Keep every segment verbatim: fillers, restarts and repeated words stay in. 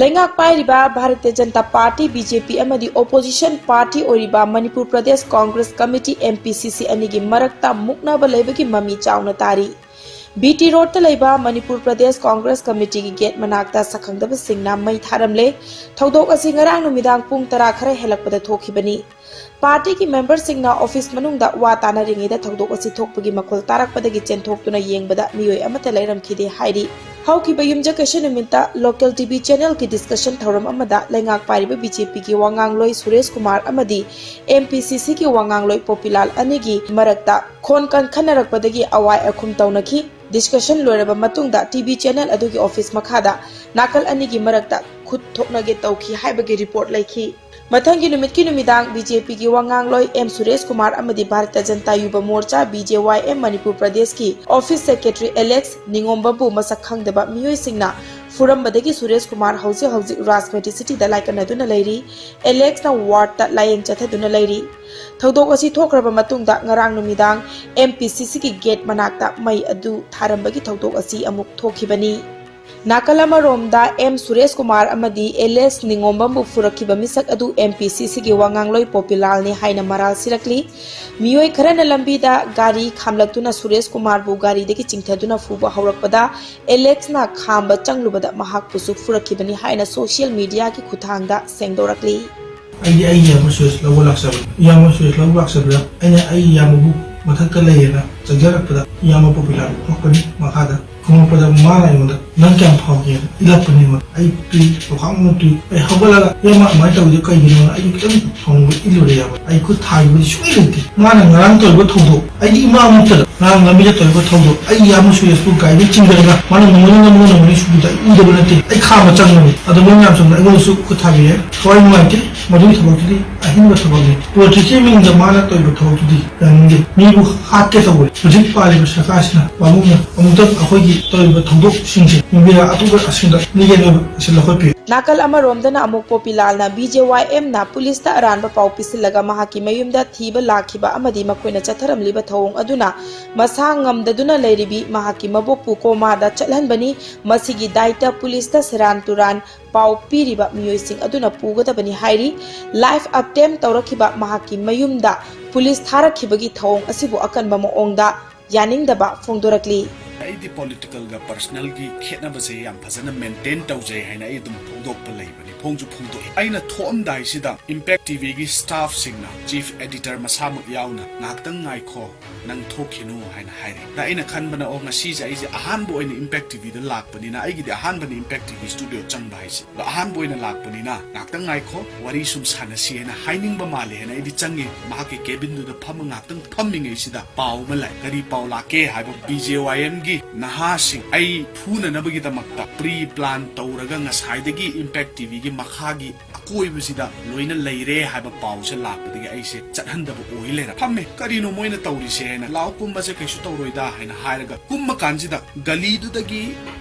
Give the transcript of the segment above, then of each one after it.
ꯂꯩꯉꯥꯛ ꯄꯥꯏꯔꯤꯕ Bharatiya Janata party, B J ꯄꯤ, ꯑꯃꯗꯤ ꯑꯣꯄꯣꯖꯤꯁꯟ ꯄꯥꯔꯇꯤ ꯑꯣꯏꯔꯤꯕ Manipur Pradesh Congress committee, M P ꯁꯤ ꯁꯤ, ꯑꯅꯤꯒꯤ ꯃꯔꯛꯇ ꯃꯨꯛꯅꯕ ꯂꯩꯕꯒꯤ ꯃꯃꯤ ꯆꯥꯎꯅ ꯇꯥꯔꯤ꯫ ꯕꯤ ꯇꯤ ꯔꯣꯗꯇ ꯂꯩꯕ ꯃꯅꯤꯄꯨꯔ ꯄ꯭ꯔꯗꯦꯁ ꯀꯣꯡꯒ꯭ꯔꯦꯁ ꯀꯃꯤꯇꯤꯒꯤ ꯒꯦꯠ ꯃꯅꯥꯛꯇ ꯁꯛꯈꯪꯗꯕꯁꯤꯡꯅ ꯃꯩ ꯊꯥꯔꯝꯂꯦ꯫ ꯊꯧꯗꯣꯛ ꯑꯁꯤ ꯉꯔꯥꯡ ꯅꯨꯃꯤꯗꯥꯡ ꯄꯨꯡ ꯇꯔꯥ ꯈꯔ ꯍꯦꯜꯂꯛꯄꯗ ꯊꯣꯛꯈꯤꯕꯅꯤ꯫ ꯄꯥꯔꯇꯤꯒꯤ ꯃꯦꯝꯕꯔꯁꯤꯡꯅ ꯑꯣꯐꯤꯁ ꯃꯅꯨꯡꯗ ꯋꯥ ꯇꯥꯅꯔꯤꯉꯩꯗ ꯊꯧꯗꯣꯛ ꯑꯁꯤ ꯊꯣꯛꯄꯒꯤ ꯃꯈꯣꯜ ꯇꯥꯔꯛꯄꯗꯒꯤ ꯆꯦꯟꯊꯣꯛꯇꯨꯅ ꯌꯦꯡꯕꯗ ꯃꯤꯑꯣꯏ ꯑꯃꯠꯇ ꯂꯩꯔꯝꯈꯤꯗꯦ ꯍꯥꯏꯔꯤ꯫ ꯍꯧꯈꯤꯕ ꯌꯨꯝꯖꯀꯩꯁ ꯅꯨꯃꯤꯠꯇ ꯂꯣꯀꯦꯜ ꯇꯤ ꯚꯤ ꯆꯦꯅꯦꯜꯒꯤ ꯗꯤꯁꯀꯁꯟ ꯊꯧꯔꯝ ꯑꯃꯗ ꯂꯩꯉꯥꯛ ꯄꯥꯏꯔꯤꯕ ꯕꯤ ꯖꯦ ꯄꯤꯒꯤ ꯋꯥꯉꯥꯡꯂꯣꯏ ꯁꯨꯔꯦꯁ ꯀꯨꯃꯥꯔ ꯑꯃꯗꯤ ꯑꯦꯝ ꯄꯤ ꯁꯤ ꯁꯤꯒꯤ ꯋꯥꯉꯥꯡꯂꯣꯏ ꯄꯣꯄꯤꯂꯥꯜ ꯑꯅꯤꯒꯤ ꯃꯔꯛꯇ ꯈꯣꯟ ꯀꯟꯈꯠꯅꯔꯛꯄꯗꯒꯤ ꯑꯋꯥꯏ ꯑꯈꯨꯝ ꯇꯧꯅꯈꯤ꯫ ꯗꯤꯁꯀꯁꯟ ꯂꯣꯏꯔꯕ ꯃꯇꯨꯡꯗ ꯇꯤ ꯚꯤ ꯆꯦꯅꯦꯜ ꯑꯗꯨꯒꯤ ꯑꯣꯐꯤꯁ ꯃꯈꯥꯗ ꯅꯥꯀꯜ ꯑꯅꯤꯒꯤ ꯃꯔꯛꯇ ꯈꯨꯠ ꯊꯣꯛꯅꯒꯦ ꯇꯧꯈꯤ ꯍꯥꯏꯕꯒꯤ ꯔꯤꯄꯣꯔꯠ ꯂꯩꯈꯤ꯫ ꯃꯊꯪꯒꯤ ꯅꯨꯃꯤꯠꯀꯤ ꯅꯨꯃꯤꯗꯥꯡ ꯕꯤ ꯖꯦ ꯄꯤꯒꯤ ꯋꯥꯉꯥꯡꯂꯣꯏ ꯑꯦꯝ ꯁꯨꯔꯦꯁ ꯀꯨꯃꯥꯔ ꯑꯃꯗꯤ ꯚꯥꯔꯇꯤꯌ ꯖꯅꯇꯥ ꯌꯨꯕ ꯃꯣꯔꯆꯥ, ꯕꯤ ꯖꯦ ꯋꯥꯏ ꯑꯦꯝ, ꯃꯅꯤꯄꯨꯔ ꯄ꯭ꯔꯗꯦꯁꯀꯤ ꯑꯣꯐꯤꯁ ꯁꯦꯀ꯭ꯔꯦꯇꯔꯤ ꯑꯦꯂꯦꯛꯁ ꯅꯤꯉꯣꯝꯕꯝꯕꯨ ꯃꯁꯛ ꯈꯪꯗꯕ ꯃꯤꯑꯣꯏꯁꯤꯡꯅ ꯐꯨꯔꯝꯕꯗꯒꯤ ꯁꯨꯔꯦꯁ ꯀꯨꯃꯥꯔ ꯍꯧꯖꯤꯛ ꯍꯧꯖꯤꯛ ꯔꯥꯖ ꯃꯦꯗꯤꯁꯤꯇꯤꯗ ꯂꯥꯏꯀꯠꯅꯗꯨꯅ ꯂꯩꯔꯤ꯫ ꯑꯦꯂꯦꯛꯁꯅ ꯋꯥꯔꯗꯇ ꯂꯥꯌꯦꯡ ꯆꯠꯊꯗꯨꯅ ꯂꯩꯔꯤ꯫ ꯊꯧꯗꯣꯛ ꯑꯁꯤ ꯊꯣꯛꯈ꯭ꯔꯕ ꯃꯇꯨꯡꯗ ꯉꯔꯥꯡ ꯅꯨꯃꯤꯗꯥꯡ ꯑꯦꯝ ꯄꯤ ꯁꯤ ꯁꯤꯒꯤ ꯒꯦꯠ ꯃꯅꯥꯛꯇ ꯃꯩ ꯑꯗꯨ ꯊꯥꯔꯝꯕꯒꯤ ꯊꯧꯗꯣꯛ ꯑꯁꯤ ꯑꯃꯨꯛ ꯊꯣꯛꯈꯤꯕꯅꯤ꯫ ꯅꯥꯀꯜ ꯑꯃꯔꯣꯝꯗ ꯑꯦꯝ ꯁꯨꯔꯦꯁ ꯀꯨꯃꯥꯔ ꯑꯃꯗꯤ ꯑꯦꯂꯦꯛꯁ ꯅꯤꯉꯣꯝꯕꯝꯕꯨ ꯐꯨꯔꯛꯈꯤꯕ ꯃꯤꯁꯛ ꯑꯗꯨ ꯑꯦꯝ ꯄꯤ ꯁꯤ ꯁꯤꯒꯤ ꯋꯥꯉꯥꯡꯂꯣꯏ ꯄꯣꯄꯤꯂꯥꯜꯅꯤ ꯍꯥꯏꯅ ꯃꯔꯥꯜ ꯁꯤꯔꯛꯂꯤ꯫ ꯃꯤꯑꯣꯏ ꯈꯔꯅ ꯂꯝꯕꯤꯗ ꯒꯥꯔꯤ ꯈꯥꯝꯂꯛꯇꯨꯅ ꯁꯨꯔꯦꯁ ꯀꯨꯃꯥꯔꯕꯨ ꯒꯥꯔꯤꯗꯒꯤ ꯆꯤꯡꯊꯗꯨꯅ ꯐꯨꯕ ꯍꯧꯔꯛꯄꯗ ꯑꯦꯂꯦꯛꯁꯅ ꯈꯥꯝꯕ ꯆꯪꯂꯨꯕꯗ ꯃꯍꯥꯛꯄꯨꯁꯨ ꯐꯨꯔꯛꯈꯤꯕꯅꯤ ꯍꯥꯏꯅ ꯁꯣꯁꯤꯌꯦꯜ ꯃꯤꯗꯤꯌꯥꯒꯤ ꯈꯨꯠꯊꯥꯡꯗ ꯁꯦꯡꯗꯣꯔꯛꯂꯤ꯫ ꯑꯩꯗꯤ ꯑꯩꯒꯤ ꯏꯌꯥꯝꯕ ꯁꯨꯔꯦꯁ ꯂꯧꯕ ꯂꯥꯛꯆꯕꯅꯤ꯫ ꯏꯌꯥꯝꯕ ꯁꯨꯔꯦꯁ ꯂꯧꯕ ꯂꯥꯛꯆꯕꯗ ꯑꯩꯅ ꯑꯩꯒꯤ ꯏꯌꯥꯝꯕꯕꯨ ꯃꯊꯛꯇ ꯂꯩꯌꯦꯅ ꯆꯪꯖꯔꯛꯄꯗ ꯏꯌꯥꯝꯕ ꯄꯣꯄꯤꯂꯥꯜ ꯀꯨꯝꯃꯛꯄꯅꯤ ꯃꯈꯥꯗ꯫ ꯀꯨꯝꯃꯛꯄꯗ ꯃꯥꯅ ꯑꯩꯉꯣꯟꯗ "ꯅꯪ ꯀꯌꯥꯝ ꯐꯥꯎꯒꯦꯅ?" ꯏꯜꯂꯛꯄꯅꯦꯕ꯫ ꯑꯩ ꯇꯨꯏ ꯂꯨꯈꯥꯛ ꯑꯃ ꯇꯨꯏ꯫ ꯑꯩ ꯍꯧꯒꯠꯂꯒ "ꯏꯌꯥꯝꯕ ꯑꯗꯨꯃꯥꯏꯅ ꯇꯧꯔꯤꯗꯣ ꯀꯩꯒꯤꯅꯣꯅ?" ꯑꯩ ꯈꯤꯇꯪ ꯁꯥꯎꯅꯤꯡꯕ ꯏꯜꯂꯨꯔꯦꯕ꯫ ꯑꯩ ꯈꯨꯠ ꯊꯥꯈꯤꯕꯗꯤ ꯁꯨꯡꯂꯩ ꯂꯩꯇꯦ꯫ ꯃꯥꯅ ꯉꯔꯥꯡ ꯇꯧꯔꯤꯕ ꯊꯧꯗꯣꯛ, ꯑꯩꯗꯤ ꯏꯃꯥ ꯑꯃꯨꯛꯇꯗ ꯉꯔꯥꯡ ꯂꯝꯕꯤꯗ ꯇꯧꯔꯤꯕ ꯊꯧꯗꯣꯛ, ꯑꯩ ꯏꯌꯥꯝꯕ ꯁꯨꯔꯦꯁꯄꯨ ꯒꯥꯔꯤꯗ ꯆꯤꯡꯊꯔꯒ ꯃꯥꯅ ꯅꯣꯡꯃꯩꯅ ꯅꯝꯃꯒ ꯅꯣꯡꯃꯩꯅ ꯁꯨꯕꯗ ꯑꯩ ꯎꯗꯕ ꯅꯠꯇꯦ꯫ ꯑꯩ ꯈꯥꯝꯕ ꯆꯪꯕꯅꯤ꯫ ꯑꯗꯣ ꯃꯣꯏ ꯃꯌꯥꯝ ꯆꯪꯕꯗ ꯑꯩꯉꯣꯟꯗꯁꯨ ꯈꯨꯠ ꯊꯥꯕꯤꯔꯦ꯫ ꯊꯋꯥꯏ ꯅꯨꯡꯉꯥꯏꯇꯦ꯫ ꯃꯗꯨꯒꯤ ꯊꯕꯛꯇꯨꯗꯤ ꯑꯍꯤꯡꯕ ꯊꯕꯛꯅꯤ꯫ ꯄꯣꯂꯤꯇꯤꯛꯁꯀꯤ ꯃꯤꯡꯗ ꯃꯥꯅ ꯇꯧꯔꯤꯕ ꯊꯕꯛꯇꯨꯗꯤ ꯌꯥꯅꯤꯡꯗꯦ꯫ ꯃꯤꯕꯨ ꯍꯥꯠꯀꯦ ꯇꯧꯕꯅꯤ꯫ ꯍꯧꯖꯤꯛ ꯄꯥꯜꯂꯤꯕ ꯁꯔꯀꯥꯔꯁꯤꯅ ꯄꯥꯕꯨꯡꯅ ꯑꯃꯨꯛꯇꯪ ꯑꯩꯈꯣꯏꯒꯤ ꯇꯧꯔꯤꯕ ꯊꯧꯗꯣꯛꯁꯤꯡꯁꯦ ꯃꯤꯑꯣꯏ ꯑꯗꯨꯒ ꯑꯁꯤꯗ ꯂꯤꯒꯦꯜ ꯑꯣꯏꯕ ꯑꯁꯤ ꯂꯧꯈꯠꯄꯤꯌꯨ꯫ ꯅꯥꯀꯜ ꯑꯃꯔꯣꯝꯗꯅ ꯑꯃꯨꯛ ꯄꯣꯄꯤꯂꯥꯜꯅ ꯕꯤ ꯖꯦ ꯋꯥꯏ ꯑꯦꯝꯅ ꯄꯨꯂꯤꯁꯇ ꯑꯔꯥꯟꯕ ꯄꯥꯎ ꯄꯤꯁꯤꯜꯂꯒ ꯃꯍꯥꯛꯀꯤ ꯃꯌꯨꯝꯗ ꯊꯤꯕ ꯂꯥꯛꯈꯤꯕ ꯑꯃꯗꯤ ꯃꯈꯣꯏꯅ ꯆꯠꯊꯔꯝꯂꯤꯕ ꯊꯧꯑꯣꯡ ꯑꯗꯨꯅ ꯃꯁꯥ ꯉꯝꯗꯗꯨꯅ ꯂꯩꯔꯤꯕꯤ ꯃꯍꯥꯛꯀꯤ ꯃꯕꯣꯛꯄꯨ ꯀꯣꯃꯥꯗ ꯆꯠꯍꯟꯕꯅꯤ꯫ ꯃꯁꯤꯒꯤ ꯗꯥꯏꯇ ꯄꯨꯂꯤꯁꯇ ꯁꯦꯔꯥꯟ ꯇꯨꯔꯥꯟ ꯄꯥꯎ ꯄꯤꯔꯤꯕ ꯃꯤꯑꯣꯏꯁꯤꯡ ꯑꯗꯨꯅ ꯄꯨꯒꯗꯕꯅꯤ ꯍꯥꯏꯔꯤ꯫ ꯂꯥꯏꯐ ꯑꯦꯇꯦꯝ ꯇꯧꯔꯛꯈꯤꯕ ꯃꯍꯥꯛꯀꯤ ꯃꯌꯨꯝꯗ ꯄꯨꯂꯤꯁ ꯊꯥꯔꯛꯈꯤꯕꯒꯤ ꯊꯧꯑꯣꯡ ꯑꯁꯤꯕꯨ ꯑꯀꯟꯕ ꯃꯑꯣꯡꯗ ꯌꯥꯅꯤꯡꯗꯕ ꯐꯣꯡꯗꯣꯔꯛꯂꯤ꯫ ꯑꯩꯗꯤ ꯄꯣꯂꯤꯇꯤꯀꯦꯜꯒ ꯄꯔꯁꯅꯦꯜꯒꯤ ꯈꯦꯠꯅꯕꯁꯦ ꯌꯥꯝ ꯐꯖꯅ ꯃꯦꯟꯇꯦꯟ ꯇꯧꯖꯩ ꯍꯥꯏꯅ ꯑꯩ ꯑꯗꯨꯝ ꯐꯣꯡꯗꯣꯛꯄ ꯂꯩꯕꯅꯤ, ꯐꯣꯡꯁꯨ ꯐꯣꯡꯗꯣꯛꯏ꯫ ꯑꯩꯅ ꯊꯣꯛꯑꯝꯗꯥꯏꯁꯤꯗ ꯏꯝꯄꯦꯛ ꯇꯤ ꯚꯤꯒꯤ ꯁ꯭ꯇꯥꯐꯁꯤꯡꯅ, ꯆꯤꯐ ꯑꯦꯗꯤꯇꯔ ꯃꯁꯥꯃꯛ ꯌꯥꯎꯅ, "ꯉꯥꯏꯍꯥꯛꯇꯪ ꯉꯥꯏꯈꯣ, ꯅꯪ ꯊꯣꯛꯈꯤꯅꯨ" ꯍꯥꯏꯅ ꯍꯥꯏꯔꯦ꯫ ꯑꯗ ꯑꯩꯅ ꯈꯟꯕꯅ, "ꯑꯣ, ꯉꯁꯤꯁꯦ ꯑꯩꯁꯦ ꯑꯍꯥꯟꯕ ꯑꯣꯏꯅ ꯏꯝꯄꯦꯛ ꯇꯤ ꯚꯤꯗ ꯂꯥꯛꯄꯅꯤꯅ, ꯑꯩꯒꯤꯗꯤ ꯑꯍꯥꯟꯕꯅꯤ ꯏꯝꯄꯦꯛ ꯇꯤ ꯚꯤ ꯁ꯭ꯇꯨꯗꯤꯑꯣ ꯆꯪꯕ ꯍꯥꯏꯁꯦ, ꯑꯗꯣ ꯑꯍꯥꯟꯕ ꯑꯣꯏꯅ ꯂꯥꯛꯄꯅꯤꯅ ꯉꯥꯏꯍꯥꯛꯇꯪ ꯉꯥꯏꯈꯣ, ꯋꯥꯔꯤ ꯁꯨꯝ ꯁꯥꯟꯅꯁꯤ" ꯍꯥꯏꯅ ꯍꯥꯏꯅꯤꯡꯕ ꯃꯥꯜꯂꯦ ꯍꯥꯏꯅ ꯑꯩꯗꯤ ꯆꯪꯉꯦ꯫ ꯃꯍꯥꯛꯀꯤ ꯀꯦꯕꯤꯟꯗꯨꯗ ꯐꯝꯃ ꯉꯥꯏꯍꯥꯛꯇꯪ ꯐꯝꯃꯤꯉꯩꯁꯤꯗ ꯄꯥꯎ ꯑꯃ ꯂꯥꯛꯑꯦ꯫ ꯀꯔꯤ ꯄꯥꯎ ꯂꯥꯛꯀꯦ ꯍꯥꯏꯕ, ꯕꯤ ꯖꯦ ꯋꯥꯏ ꯑꯦꯝꯒꯤ ꯅꯍꯥꯁꯤꯡ ꯑꯩ ꯐꯨꯅꯅꯕꯒꯤꯗꯃꯛꯇ ꯄ꯭ꯔꯤ ꯄ꯭ꯂꯥꯟ ꯇꯧꯔꯒ ꯉꯁꯥꯏꯗꯒꯤ ꯏꯝꯄꯦꯛ ꯇꯤ ꯚꯤꯒꯤ ꯃꯈꯥꯒꯤ ꯑꯀꯣꯏꯕꯁꯤꯗ ꯂꯣꯏꯅ ꯂꯩꯔꯦ ꯍꯥꯏꯕ ꯄꯥꯎꯁꯦ ꯂꯥꯛꯄꯗꯒꯤ ꯑꯩꯁꯦ ꯆꯠꯍꯟꯗꯕ ꯑꯣꯏ ꯂꯩꯔꯦ꯫ ꯐꯝꯃꯦ, ꯀꯔꯤꯅꯣ ꯃꯣꯏꯅ ꯇꯧꯔꯤꯁꯦ ꯍꯥꯏꯅ, "ꯂꯥꯎ ꯀꯨꯝꯕꯁꯦ ꯀꯩꯁꯨ ꯇꯧꯔꯣꯏꯗ" ꯍꯥꯏꯅ ꯍꯥꯏꯔꯒ ꯀꯨꯝꯃ ꯀꯥꯟꯁꯤꯗ ꯒꯂꯤꯗꯨꯗꯒꯤ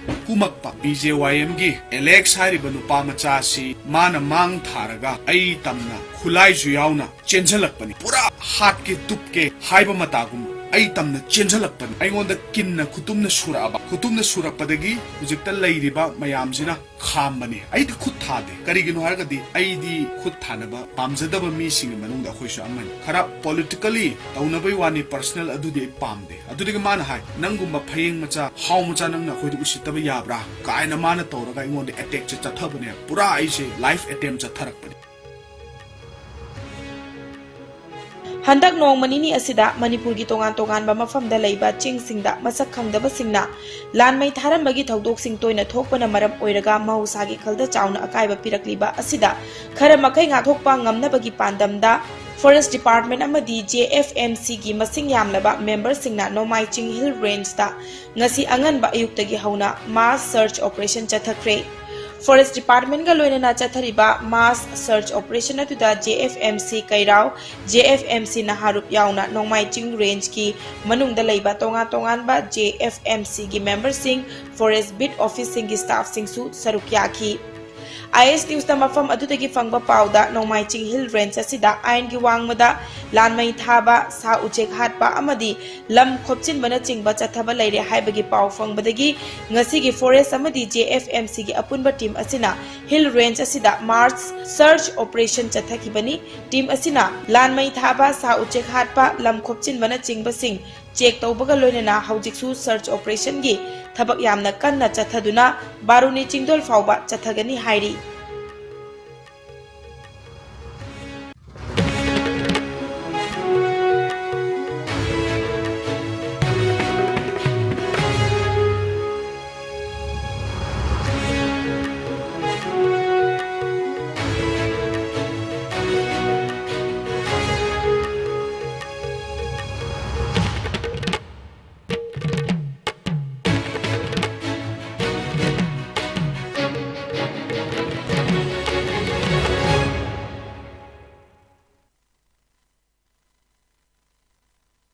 ꯀꯨꯝꯃꯛꯄ ꯕꯤ ꯖꯦ ꯋꯥꯏ ꯑꯦꯝꯒꯤ ꯑꯦꯂꯦꯛꯁ ꯍꯥꯏꯔꯤꯕ ꯅꯨꯄꯥ ꯃꯆꯥ ꯑꯁꯤ ꯃꯥꯅ ꯃꯥꯡ ꯊꯥꯔꯒ ꯑꯩ ꯇꯝꯅ ꯈꯨꯠꯂꯥꯏꯁꯨ ꯌꯥꯎꯅ ꯆꯦꯟꯁꯤꯜꯂꯛꯄꯅꯤ꯫ ꯄꯨꯔꯥ ꯍꯥꯠꯀꯦ ꯇꯨꯞꯀꯦ ꯍꯥꯏꯕ ꯃꯇꯥꯒꯨꯝ ꯑꯩ ꯇꯝꯅ ꯆꯦꯟꯁꯤꯜꯂꯛꯄꯅꯤ꯫ ꯑꯩꯉꯣꯟꯗ ꯀꯤꯟꯅ ꯈꯨꯇꯨꯝꯅ ꯁꯨꯔꯛꯑꯕ, ꯈꯨꯇꯨꯝꯅ ꯁꯨꯔꯛꯄꯗꯒꯤ ꯍꯧꯖꯤꯛꯇ ꯂꯩꯔꯤꯕ ꯃꯌꯥꯝꯁꯤꯅ ꯈꯥꯝꯕꯅꯤ꯫ ꯑꯩꯗꯤ ꯈꯨꯠ ꯊꯥꯗꯦ꯫ ꯀꯔꯤꯒꯤꯅꯣ ꯍꯥꯏꯔꯒꯗꯤ ꯑꯩꯗꯤ ꯈꯨꯠ ꯊꯥꯅꯕ ꯄꯥꯝꯖꯗꯕ ꯃꯤꯁꯤꯡꯒꯤ ꯃꯅꯨꯡꯗ ꯑꯩꯈꯣꯏꯁꯨ ꯑꯃꯅꯤ꯫ ꯈꯔ ꯄꯣꯂꯤꯇꯤꯀꯦꯜꯂꯤ ꯇꯧꯅꯕꯩ ꯋꯥꯅꯤ, ꯄꯔꯁꯅꯦꯜ ꯑꯗꯨꯗꯤ ꯑꯩ ꯄꯥꯝꯗꯦ꯫ ꯑꯗꯨꯗꯒꯤ ꯃꯥꯅ ꯍꯥꯏ, "ꯅꯪꯒꯨꯝꯕ ꯐꯌꯦꯡ ꯃꯆꯥ, ꯍꯥꯎ ꯃꯆꯥ, ꯅꯪꯅ ꯑꯩꯈꯣꯏꯗ ꯎꯁꯤꯠꯇꯕ ꯌꯥꯕ꯭ꯔꯥ?" ꯀꯥꯏꯅ ꯃꯥꯅ ꯇꯧꯔꯒ ꯑꯩꯉꯣꯟꯗ ꯑꯦꯇꯦꯛꯁꯦ ꯆꯠꯊꯕꯅꯦ꯫ ꯄꯨꯔꯥ ꯑꯩꯁꯦ ꯂꯥꯏꯐ ꯑꯦꯇꯦꯝ ꯆꯠꯊꯔꯛꯄꯅꯤ꯫ ꯍꯟꯗꯛ ꯅꯣꯡꯃ ꯅꯤꯅꯤ ꯑꯁꯤꯗ ꯃꯅꯤꯄꯨꯔꯒꯤ ꯇꯣꯉꯥꯟ ꯇꯣꯉꯥꯟꯕ ꯃꯐꯝꯗ ꯂꯩꯕ ꯆꯤꯡꯁꯤꯡꯗ ꯃꯁꯛ ꯈꯪꯗꯕꯁꯤꯡꯅ ꯂꯥꯟꯃꯩ ꯊꯥꯔꯝꯕꯒꯤ ꯊꯧꯗꯣꯛꯁꯤꯡ ꯇꯣꯏꯅ ꯊꯣꯛꯄꯅ ꯃꯔꯝ ꯑꯣꯏꯔꯒ ꯃꯍꯧꯁꯥꯒꯤ ꯈꯜꯗ ꯆꯥꯎꯅ ꯑꯀꯥꯏꯕ ꯄꯤꯔꯛꯂꯤꯕ ꯑꯁꯤꯗ ꯈꯔ ꯃꯈꯩ ꯉꯥꯛꯊꯣꯛꯄ ꯉꯝꯅꯕꯒꯤ ꯄꯥꯟꯗꯝꯗ ꯐꯣꯔꯦꯁ ꯗꯤꯄꯥꯔꯠꯃꯦꯟ ꯑꯃꯗꯤ ꯖꯦ ꯑꯦꯐ ꯑꯦꯝ ꯁꯤꯒꯤ ꯃꯁꯤꯡ ꯌꯥꯝꯂꯕ ꯃꯦꯝꯕꯔꯁꯤꯡꯅ ꯅꯣꯡꯃꯥꯏ ꯆꯤꯡ ꯍꯤꯜ ꯔꯦꯟꯖꯇ ꯉꯁꯤ ꯑꯉꯟꯕ ꯑꯌꯨꯛꯇꯒꯤ ꯍꯧꯅ ꯃꯥꯁ ꯁꯔꯆ ꯑꯣꯄꯔꯦꯁꯟ ꯆꯠꯊꯈ꯭ꯔꯦ꯫ Forest Department ꯒ ꯂꯣꯏꯅꯅ ꯆꯠꯊꯔꯤꯕ mass search operation ꯑꯗꯨꯗ J F M C ꯀꯩꯔꯥꯎ, J F M C ꯅꯍꯥꯔꯨꯞ ꯌꯥꯎꯅ ꯅꯣꯡꯃꯥꯏ ꯆꯤꯡ range ꯀꯤ ꯃꯅꯨꯡꯗ ꯂꯩꯕ ꯇꯣꯉꯥꯟ ꯇꯣꯉꯥꯟꯕ J F M C ꯒꯤ member ꯁꯤꯡ, forest beat office ꯁꯤꯡꯒꯤ staff ꯁꯤꯡꯁꯨ ꯁꯔꯨꯛ ꯌꯥꯈꯤ꯫ I S News ꯅ ꯃꯐꯝ ꯑꯗꯨꯗꯒꯤ ꯐꯪꯕ ꯄꯥꯎꯗ, ꯅꯣꯡꯃꯥꯏ ꯆꯤꯡ hill range ꯑꯁꯤꯗ ꯑꯥꯏꯟꯒꯤ ꯋꯥꯡꯃꯗ ꯂꯥꯟꯃꯩ ꯊꯥꯕ, ꯁꯥ ꯎꯆꯦꯛ ꯍꯥꯠꯄ ꯑꯃꯗꯤ ꯂꯝ ꯈꯣꯞꯆꯤꯟꯕꯅꯆꯤꯡꯕ ꯆꯠꯊꯕ ꯂꯩꯔꯦ ꯍꯥꯏꯕꯒꯤ ꯄꯥꯎ ꯐꯪꯕꯗꯒꯤ ꯉꯁꯤꯒꯤ forest ꯑꯃꯗꯤ J F M C ꯒꯤ ꯑꯄꯨꯟꯕ team ꯑꯁꯤꯅ hill range ꯑꯁꯤꯗ mass search operation ꯆꯠꯊꯈꯤꯕꯅꯤ꯫ Team ꯑꯁꯤꯅ ꯂꯥꯟꯃꯩ ꯊꯥꯕ, ꯁꯥ ꯎꯆꯦꯛ ꯍꯥꯠꯄ, ꯂꯝ ꯈꯣꯞꯆꯤꯟꯕꯅꯆꯤꯡꯕꯁꯤꯡ check ꯇꯧꯕꯒ ꯂꯣꯏꯅꯅ ꯍꯧꯖꯤꯛꯁꯨ search operation ꯒꯤ ꯊꯕꯛ ꯌꯥꯝꯅ ꯀꯟꯅ ꯆꯠꯊꯗꯨꯅ ꯕꯥꯔꯨꯅꯤ ꯆꯤꯡꯗꯣꯜ ꯐꯥꯎꯕ ꯆꯠꯊꯒꯅꯤ ꯍꯥꯏꯔꯤ꯫